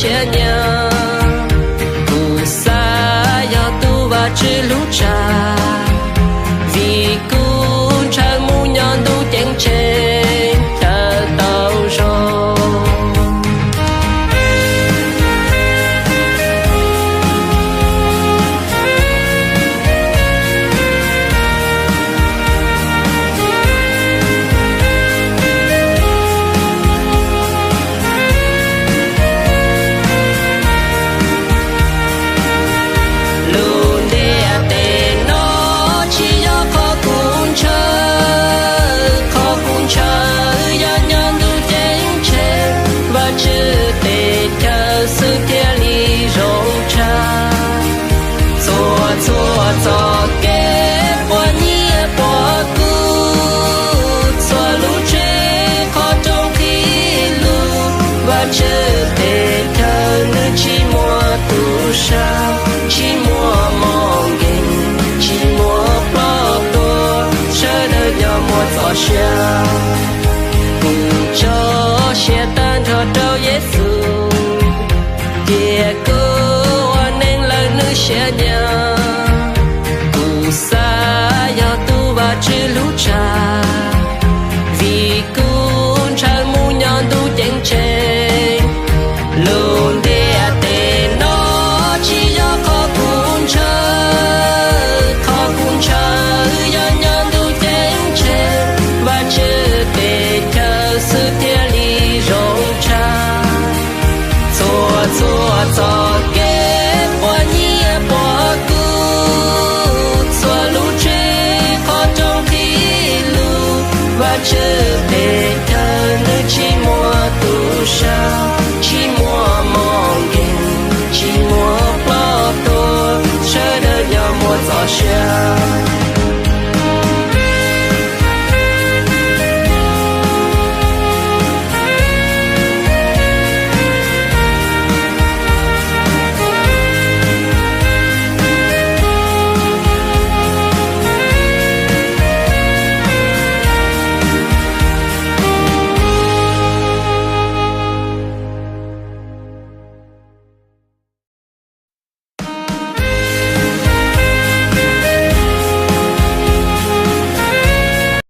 siab nyiam. Kuv xav yog tus Vajtswv hlub tshaj, vim kuv ntshaw mus nyob ntuj ceeb tsheej chaw tau zoo. Lub ntiaj teb no tsis yog qhov kuv ntshaw, qhov kuv ntshaw yog nyob ntuj ceeb tsheej, Vajtswv teb chaws xwb thiaj li zoo tshaj. Txhua txhua txoj kev quab nyiaj quab kub, txhua lub tsev qhov rooj qhib lug, Vajtswv teb chaws nws tsis muaj tub sab, tsis muaj mom nkeeg, tsis muaj ploj tuag, sawv daws nyob muaj txoj sia. Kuv tso siab tag nrho rau Yexus, cia kuv ua neej lawm nws siab nyiam. Kuv xav yog tus Vajtswv hlub tshaj, vim kuv ntshaw mus nyob ntuj ceeb tsheej. Lub ntiaj teb no tsis yog qhov kuv ntshaw, qhov kuv ntshaw yog nyob ntuj ceeb tsheej, Vajtswv teb chaws xwb thiaj li zoo tshaj. Txhua txhua txoj kev quab nyiaj quab kub, txhua lub tsev qhov rooj qhib lug, Vajtswv teb chaws nws tsis muaj tub sab,